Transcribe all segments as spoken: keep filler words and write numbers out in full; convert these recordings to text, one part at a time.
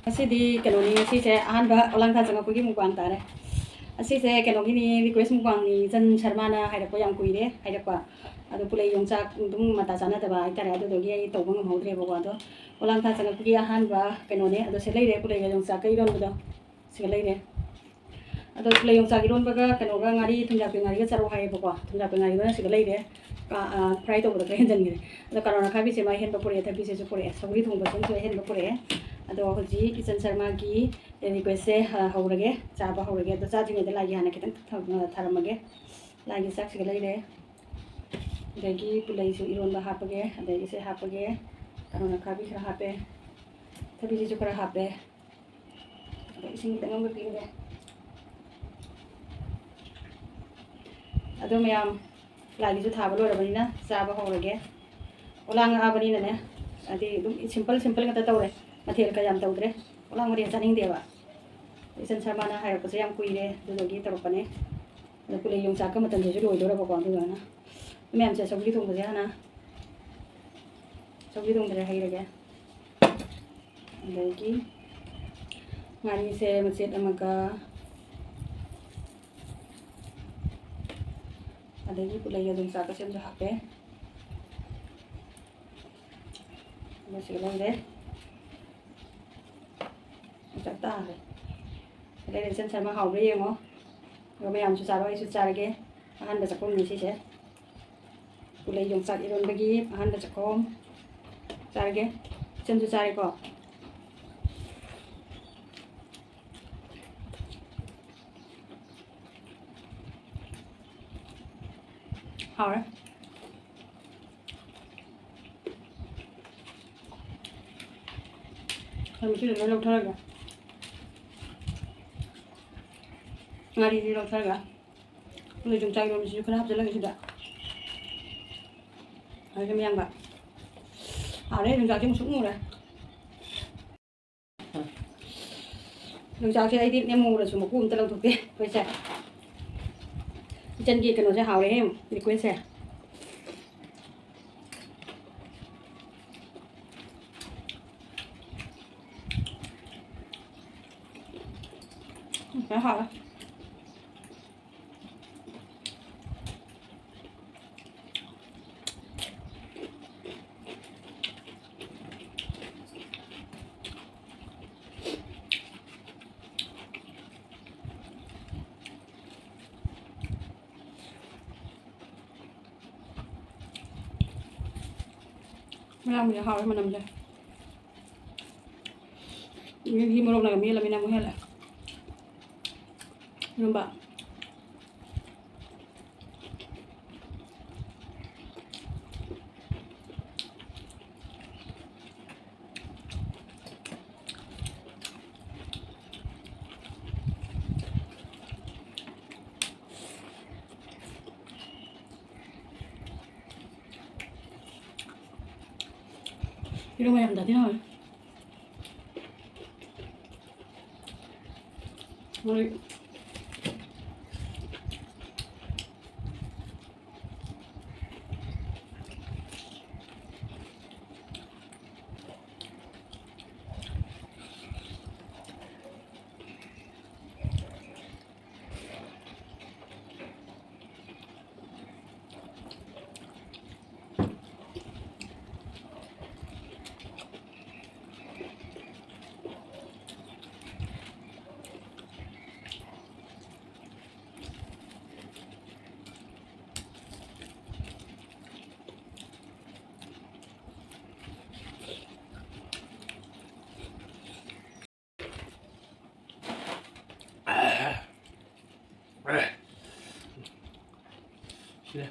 ꯉꯁꯤꯗꯤ ꯀꯩꯅꯣꯅꯤ, ꯉꯁꯤꯁꯦ ꯑꯍꯥꯟꯕ ꯑꯣꯂꯥꯡꯊꯥ ꯆꯪꯉꯛꯄꯒꯤ ꯃꯨꯛꯕꯥꯡ ꯇꯥꯔꯦ꯫ ꯑꯁꯤꯁꯦ ꯀꯩꯅꯣꯒꯤꯅꯤ, ꯔꯤꯀ꯭ꯋꯦꯁ ꯃꯨꯛꯕꯥꯡꯅꯤ꯫ ꯏꯆꯟ ꯁꯔꯃꯥꯅ ꯍꯥꯏꯔꯛꯄ ꯌꯥꯝ ꯀꯨꯏꯔꯦ ꯍꯥꯏꯔꯛꯄ, ꯑꯗꯣ ꯄꯨꯂꯩ ꯌꯣꯡꯆꯥꯛ ꯑꯗꯨꯝ ꯃꯇꯥ ꯆꯥꯅꯗꯕ ꯍꯥꯏꯇꯥꯔꯦ, ꯑꯗꯨꯗꯨꯒꯤ ꯑꯩ ꯇꯧꯕ ꯉꯝꯍꯧꯗ꯭ꯔꯦꯕꯀꯣ꯫ ꯑꯗꯣ ꯑꯣꯂꯥꯡꯊꯥ ꯆꯪꯉꯛꯄꯒꯤ ꯑꯍꯥꯟꯕ ꯀꯩꯅꯣꯅꯦ꯫ ꯑꯗꯣ ꯁꯤ ꯂꯩꯔꯦ, ꯄꯨꯂꯩꯒ ꯌꯣꯡꯆꯥꯛꯀ ꯏꯔꯣꯟꯕꯗꯣ ꯁꯤꯒ ꯂꯩꯔꯦ꯫ ꯑꯗꯣ ꯄꯨꯂꯩ ꯌꯣꯡꯆꯥꯛ ꯏꯔꯣꯟꯕꯒ ꯀꯩꯅꯣꯒ, ꯉꯥꯔꯤ, ꯊꯨꯝꯌꯥꯛꯄꯤ ꯉꯥꯔꯤꯒ ꯆꯥꯔꯛꯑꯣ ꯍꯥꯏꯌꯦꯕꯀꯣ꯫ ꯊꯨꯝꯌꯥꯛꯄꯤ ꯉꯥꯔꯤꯗꯨꯅ ꯁꯤꯒ ꯂꯩꯔꯦ꯫ ꯀꯥ-, ꯑ, ꯐ꯭ꯔꯥꯏ ꯇꯧꯕꯗ ꯈꯔ ꯍꯦꯟꯖꯟꯈ꯭ꯔꯦ꯫ ꯑꯗꯣ ꯀꯥꯔꯣꯠ ꯑꯈꯥꯕꯤꯁꯦ ꯃꯥ ꯑꯍꯦꯟꯕ ꯄꯨꯔꯛꯑꯦ, ꯊꯕꯤꯁꯤꯁꯨ ꯄꯨꯔꯛꯑꯦ, ꯁꯧꯒ꯭ꯔꯤ ꯊꯣꯡꯕꯁꯤꯅꯁꯨ ꯑꯍꯦꯟꯕ ꯄꯨꯔꯛꯑꯦ꯫ ꯑꯗꯣ ꯍꯧꯖꯤꯛ ꯏꯆꯟ ꯁꯔꯃꯥꯒꯤ ꯔꯤꯀ꯭ꯋꯦꯁꯁꯦ, ꯑ, ꯍꯧꯔꯒꯦ, ꯆꯥꯕ ꯍꯧꯔꯒꯦ꯫ ꯑꯗꯣ ꯆꯥꯗ꯭ꯔꯤꯉꯩꯗ ꯂꯥꯏꯒꯤ ꯍꯥꯟꯅ ꯈꯤꯇꯪ ꯊ-, ꯑ, ꯊꯥꯔꯝꯃꯒꯦ꯫ ꯂꯥꯏꯒꯤ ꯆꯥꯛꯁꯤꯒ ꯂꯩꯔꯦ꯫ ꯑꯗꯒꯤ ꯄꯨꯂꯩꯁꯨ ꯏꯔꯣꯟꯕ ꯍꯥꯞꯄꯒꯦ, ꯑꯗꯒꯤ ꯁꯦ ꯍꯥꯞꯄꯒꯦ, ꯀꯥꯔꯣꯠ ꯑꯈꯥꯕꯤ ꯈꯔ ꯍꯥꯞꯄꯦ, ꯊꯕꯤꯁꯤꯁꯨ ꯈꯔ ꯍꯥꯞꯄꯦ꯫ ꯑꯗꯣ ꯏꯁꯤꯡ ꯈꯤꯇꯪ ꯑꯃꯒ ꯄꯤꯔꯒꯦ꯫ ꯑꯗꯣ ꯃꯌꯥꯝ, ꯂꯥꯏꯒꯤꯁꯨ ꯊꯥꯕ ꯂꯣꯏꯔꯕꯅꯤꯅ ꯆꯥꯕ ꯍꯧꯔꯒꯦ꯫ ꯑꯣꯂꯥꯡꯉꯛꯑꯕꯅꯤꯅꯅꯦ, ꯍꯥꯏꯗꯤ ꯑꯗꯨꯝ ꯁꯤꯝꯄꯜ ꯁꯤꯝꯄꯜ ꯉꯥꯛꯇ ꯇꯧꯔꯦ, ꯃꯊꯦꯜ ꯀꯌꯥꯝ ꯇꯧꯗ꯭ꯔꯦ꯫ ꯑꯣꯂꯥꯡꯕꯗꯤ ꯌꯥꯝ ꯆꯥꯅꯤꯡꯗꯦꯕ꯫ ꯏꯆꯟ ꯁꯔꯃꯥꯅ ꯍꯥꯏꯔꯛꯄꯁꯦ ꯌꯥꯝ ꯀꯨꯏꯔꯦ, ꯑꯗꯨꯗꯨꯒꯤ ꯇꯧꯔꯛꯄꯅꯦ꯫ ꯑꯗꯣ ꯄꯨꯂꯩ ꯌꯣꯡꯆꯥꯛꯀ ꯃꯇꯝꯁꯤꯁꯨ ꯂꯣꯏꯗꯧꯔꯕꯀꯣ, ꯑꯗꯨꯗꯨꯅ ꯃꯌꯥꯝꯁꯦ ꯁꯧꯒ꯭ꯔꯤ ꯊꯣꯡꯕꯁꯦ ꯍꯥꯟꯅ, ꯁꯧꯒ꯭ꯔꯤ ꯊꯣꯡꯕꯁꯦ ꯍꯩꯔꯒꯦ꯫ ꯑꯗꯒꯤ ꯉꯥꯔꯤꯁꯦ ꯃꯆꯦꯠ ꯑꯃꯒ, ꯑꯗꯒꯤ ꯄꯨꯂꯩ ꯌꯣꯡꯆꯥꯛꯀꯁꯦ ꯑꯃꯁꯨ ꯍꯥꯞꯄꯦ꯫ ꯃꯁꯤ ꯂꯩꯔꯦ꯫ ꯆꯞ ꯇꯥꯔꯦ꯫ ꯂꯩꯔꯦ, ꯏꯆꯟ ꯁꯔꯃ ꯍꯥꯎꯕ꯭ꯔꯥ ꯌꯦꯡꯉꯣ꯫ ꯑꯗꯨꯒ ꯃꯌꯥꯝꯁꯨ ꯆꯥꯔꯣ, ꯑꯩꯁꯨ ꯆꯥꯔꯒꯦ꯫ ꯑꯍꯥꯟꯕ ꯆꯥꯛꯈꯨꯝꯅꯤ ꯁꯤꯁꯦ꯫ ꯄꯨꯂꯩ ꯌꯣꯡꯆꯥꯛ ꯏꯔꯣꯟꯕꯒꯤ ꯑꯍꯥꯟꯕ ꯆꯥꯛꯈꯨꯝ꯫ ꯆꯥꯔꯒꯦ꯫ ꯏꯆꯟꯁꯨ ꯆꯥꯔꯦꯀꯣ꯫ ꯍꯥꯎꯔꯦ꯫ ꯃꯁꯤꯗ ꯂꯣꯏ ꯂꯧꯊꯔꯒ, ꯉꯥꯔꯤꯁꯤ ꯂꯧꯊꯔꯒ, ꯑꯗꯨꯒ ꯌꯣꯡꯆꯥꯛ ꯏꯔꯣꯟꯕꯁꯤꯁꯨ ꯈꯔ ꯍꯥꯞꯆꯤꯜꯂꯒꯦ ꯁꯤꯗ꯫ ꯍꯥꯎꯔꯦ ꯃꯌꯥꯝꯕ꯫ ꯍꯥꯎꯔꯦ, ꯌꯣꯡꯆꯥꯛꯁꯦ ꯃꯨꯁꯨꯛ ꯃꯨꯔꯦ꯫ ꯌꯣꯡꯆꯥꯛꯁꯦ ꯑꯩꯗꯤ ꯅꯦꯝꯃꯨꯔꯁꯨ ꯃꯀꯨ ꯑꯝꯇ ꯂꯧꯊꯣꯛꯇꯦ ꯑꯩꯈꯣꯏꯁꯦ꯫ ꯏꯆꯟꯒꯤ ꯀꯩꯅꯣꯁꯦ ꯍꯥꯎꯔꯦꯍꯦ, request ꯁꯦ꯫ ꯎꯝ, ꯌꯥꯝ ꯍꯥꯎꯔꯦ꯫ ꯃꯌꯥꯝꯒꯤ ꯍꯥꯎꯋꯦ ꯃꯅꯝꯁꯦ꯫ ꯃꯤꯒꯤ ꯃꯣꯔꯣꯛꯅꯒ ꯃꯦꯠꯂꯃꯤꯅ ꯑꯃꯨꯛ ꯍꯦꯜꯂꯦ꯫ ꯏꯔꯣꯝꯕ꯫ ꯏꯔꯣꯝꯕ ꯌꯥꯝ ꯇꯥꯗꯤ ꯍꯥꯎꯋꯦ꯫ ꯃꯣꯏ ꯁꯤꯔꯦ꯫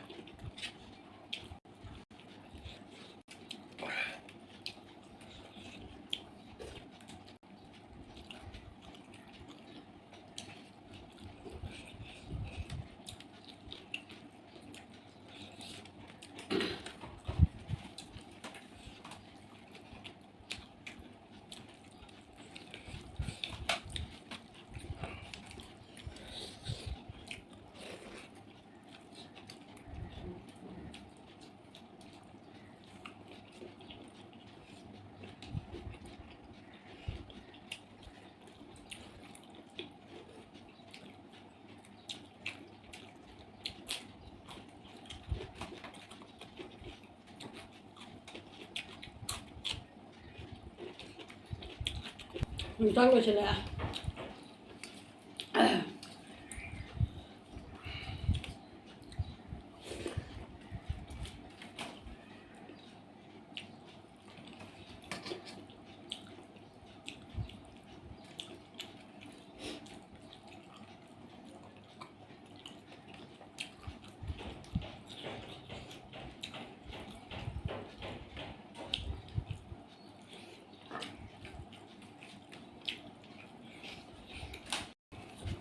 ꯌꯣꯡꯆꯥꯛ ꯂꯣꯏꯁꯤꯜꯂꯛꯑꯦ꯫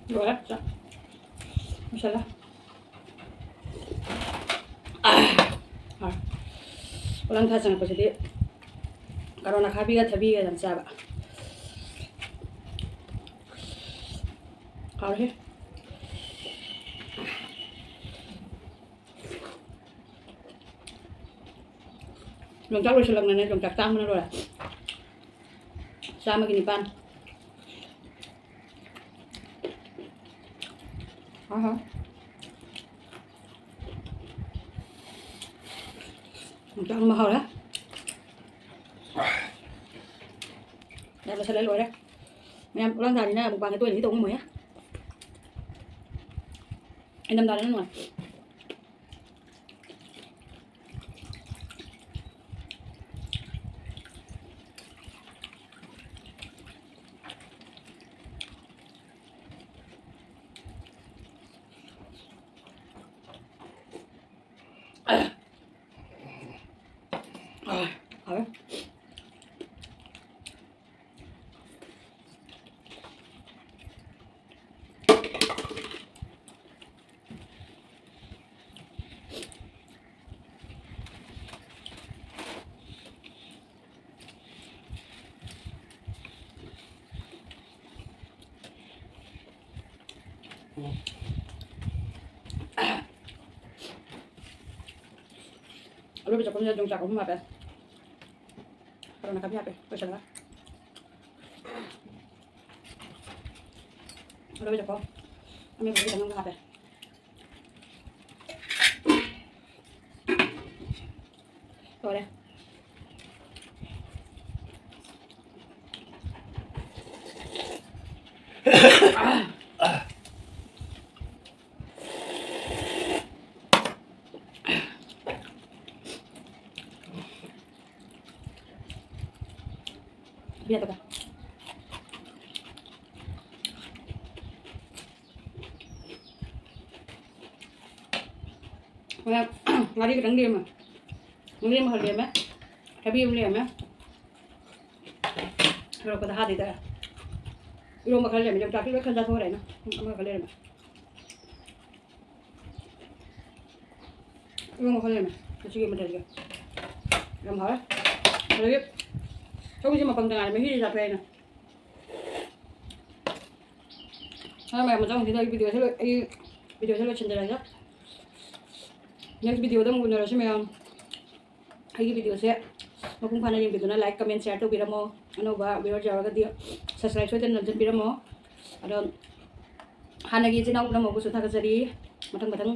ꯂꯣꯏꯔꯦ ꯆꯥꯛ꯫ ꯂꯣꯏꯁꯜꯂꯦ꯫ ꯑꯥ꯫ ꯄꯣꯂꯥꯡ ꯊꯥ ꯆꯪꯉꯛꯄꯁꯤꯗꯤ ꯀꯔꯣꯅꯥ ꯈꯥꯕꯤꯒ ꯊꯕꯤꯒ ꯌꯥꯝ ꯆꯥꯕ꯫ ꯍꯥꯎꯔꯦꯍꯦ꯫ ꯌꯣꯡꯆꯥꯛ ꯂꯣꯏꯁꯤꯜꯂꯛꯅꯅꯦ ꯌꯣꯡꯆꯥꯛ ꯇꯥꯡꯕꯅ ꯂꯣꯏꯔꯦ꯫ ꯆꯥꯝꯃꯒꯤ ꯅꯤꯄꯥꯟ꯫ ꯑꯍꯥ꯫ ꯌꯣꯡꯆꯥꯛ ꯑꯃ ꯍꯧꯔꯦ꯫ ꯌꯥꯝ ꯂꯣꯏꯁꯤꯜꯂꯦ ꯂꯣꯏꯔꯦ꯫ ꯃꯌꯥꯝ ꯄꯣꯂꯥꯡ ꯊꯥꯅꯤꯅ ꯃꯨꯛꯕꯥꯡꯒ ꯇꯣꯏꯅꯗꯤ ꯇꯧ ꯉꯝꯃꯣꯏꯍꯦ꯫ ꯏꯪꯊꯝꯊꯥꯅ ꯅꯨꯡꯉꯥꯏ꯫ ꯍꯥꯎꯋꯦ꯫ ꯑꯔꯣꯏꯕ ꯆꯥꯛꯈꯨꯝꯗ ꯌꯣꯡꯆꯥꯛ ꯑꯍꯨꯝ ꯍꯥꯞꯄꯦ꯫ ꯀꯔꯣꯅꯥ ꯈꯥꯕꯤ ꯍꯥꯞꯄꯦ ꯂꯣꯏꯁꯤꯜꯂꯒ꯫ ꯑꯔꯣꯏꯕ ꯆꯥꯛꯈꯨꯝ ꯑꯃꯦꯠꯄꯁꯦ ꯈꯤꯇꯪ ꯍꯥꯞꯄꯦ꯫ ꯂꯣꯏꯔꯦ꯫ ꯉꯥꯔꯤ ꯈꯤꯇꯪ ꯂꯦꯝꯃꯦ꯫ ꯉꯥꯔꯤ ꯑꯃ ꯈꯔ ꯂꯦꯝꯃꯦ꯫ ꯊꯕꯤ ꯑꯃ ꯂꯦꯝꯃꯦ꯫ ꯂꯣꯏꯔꯛꯄꯗ ꯍꯥꯗꯣꯏꯗ꯫ ꯏꯔꯣꯝꯕ ꯈꯔ ꯂꯩꯔꯝꯃꯦ꯫ ꯌꯣꯡꯆꯥꯛꯇꯤ ꯂꯣꯏ ꯈꯟꯖꯥ ꯊꯣꯛꯈ꯭ꯔꯦ ꯑꯩꯅ꯫ ꯎꯝ, ꯑꯃ ꯈꯔ ꯂꯩꯔꯝꯃꯦ꯫ ꯏꯔꯣꯝꯕ ꯈꯔ ꯂꯩꯔꯝꯃꯦ꯫ ꯉꯁꯤꯒꯤ ꯃꯊꯦꯜꯁꯦ ꯌꯥꯝ ꯍꯥꯎꯔꯦ꯫ ꯑꯗꯒꯤ ꯁꯧꯒ꯭ꯔꯤꯁꯦ ꯃꯄꯪꯗ ꯉꯥꯏꯔꯦ꯫ ꯃꯍꯤꯁꯦ ꯆꯥꯊꯣꯛꯑꯦ ꯑꯩꯅ꯫ ꯍꯣꯏ, ꯃꯌꯥꯝ ꯃꯊꯪꯁꯤꯗ ꯑꯩ videoꯁꯦ ꯂꯣꯏ-, ꯑꯩ videoꯁꯦ ꯂꯣꯏꯁꯤꯟꯖꯔꯒꯦ꯫ Next videoꯗ ꯑꯃꯨꯛ ꯎꯅꯔꯁꯤ ꯃꯌꯥꯝ꯫ ꯑꯩꯒꯤ videoꯁꯦ ꯃꯄꯨꯡ ꯐꯥꯅ ꯌꯦꯡꯕꯤꯗꯨꯅ like, comment, share ꯇꯧꯕꯤꯔꯝꯃꯣ꯫ ꯑꯅꯧꯕ viewers ꯌꯥꯎꯔꯒꯗꯤ subscribe ꯁꯣꯏꯗꯅ ꯅꯝꯖꯟꯕꯤꯔꯝꯃꯣ꯫ ꯑꯗꯣ ꯍꯥꯟꯅꯒꯤ ꯏꯆꯤꯟ ꯏꯅꯥꯎ ꯄꯨꯝꯅꯃꯛꯄꯨꯁꯨ ꯊꯥꯒꯠꯆꯔꯤ꯫ ꯃꯊꯪ ꯃꯊꯪ,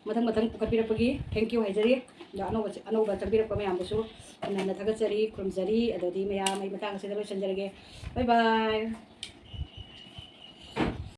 ꯃꯊꯪ ꯃꯊꯪ ꯄꯨꯈꯠꯄꯤꯔꯛꯄꯒꯤ thank you ꯍꯥꯏꯖꯔꯤ꯫ ꯑꯗꯣ ꯑꯅꯧꯕ, ꯑꯅꯧꯕ ꯆꯪꯕꯤꯔꯛꯄ ꯃꯌꯥꯝꯕꯨꯁꯨ ꯍꯟꯅ ꯍꯟꯅ ꯊꯥꯒꯠꯆꯔꯤ, ꯈꯨꯔꯨꯝꯖꯔꯤ꯫ ꯑꯗꯨꯗꯤ ꯃꯌꯥꯝ ꯑꯩ ꯃꯇꯥꯡ ꯑꯁꯤꯗ ꯂꯣꯏꯁꯤꯟꯖꯔꯒꯦ꯫ Bye bye꯫